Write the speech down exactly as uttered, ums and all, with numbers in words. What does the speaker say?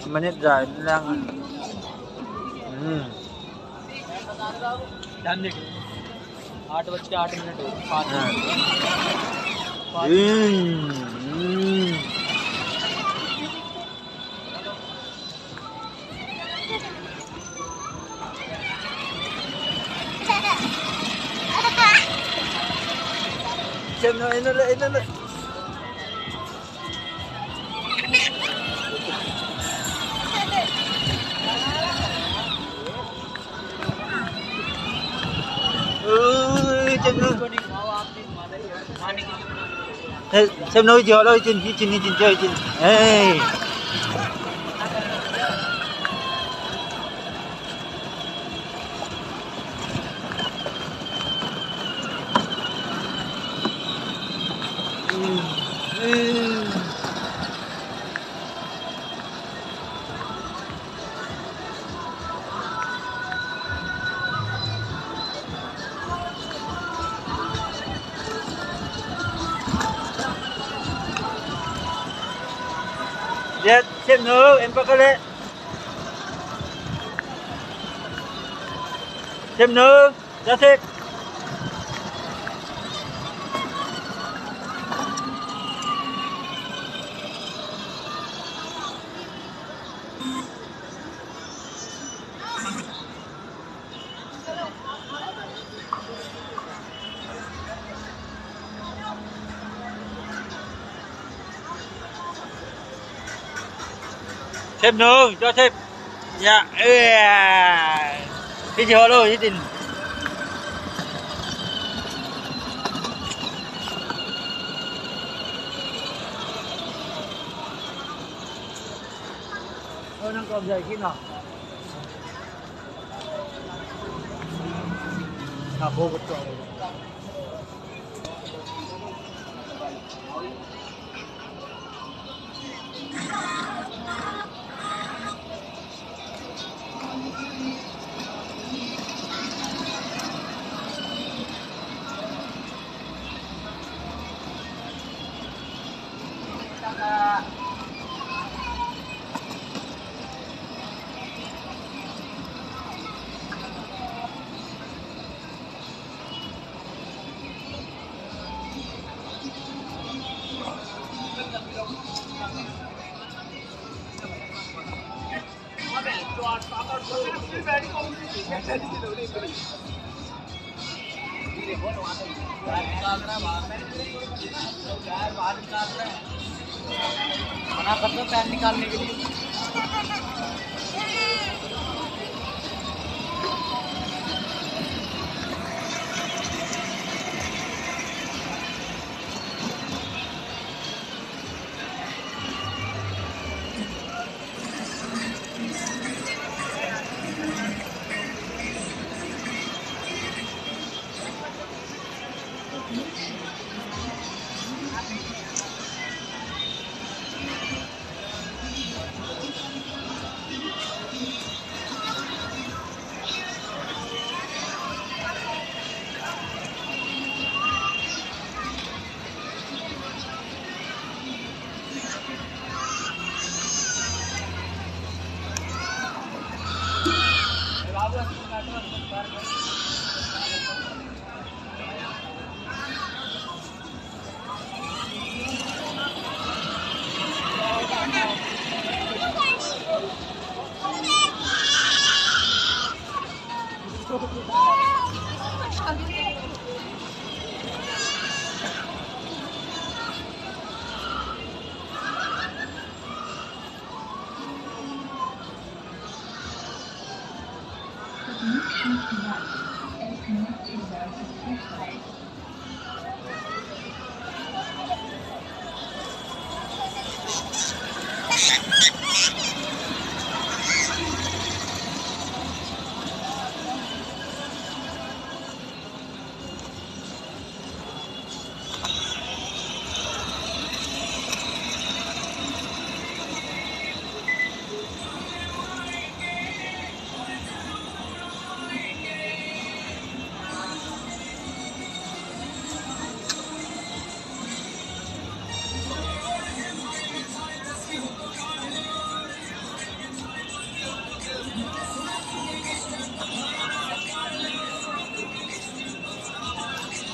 Minute zai lang. Hmm. Time dekh. आठ बज के आठ मिनट हो गए। पाँच मिनट। पाँच minute. Hmm. Hmm. Sem no, ina le, ina le. Ui, Sem no. Sem no, icin, icin, icin, icin, icin. Hey. Liat, Sem no, em pakale. Sem no, Joseph. Sem no, Joseph. Ya, eh. Hiti holo, hitin. Oh, nang kau jai kina. मना कर दो पैर निकालने के लिए।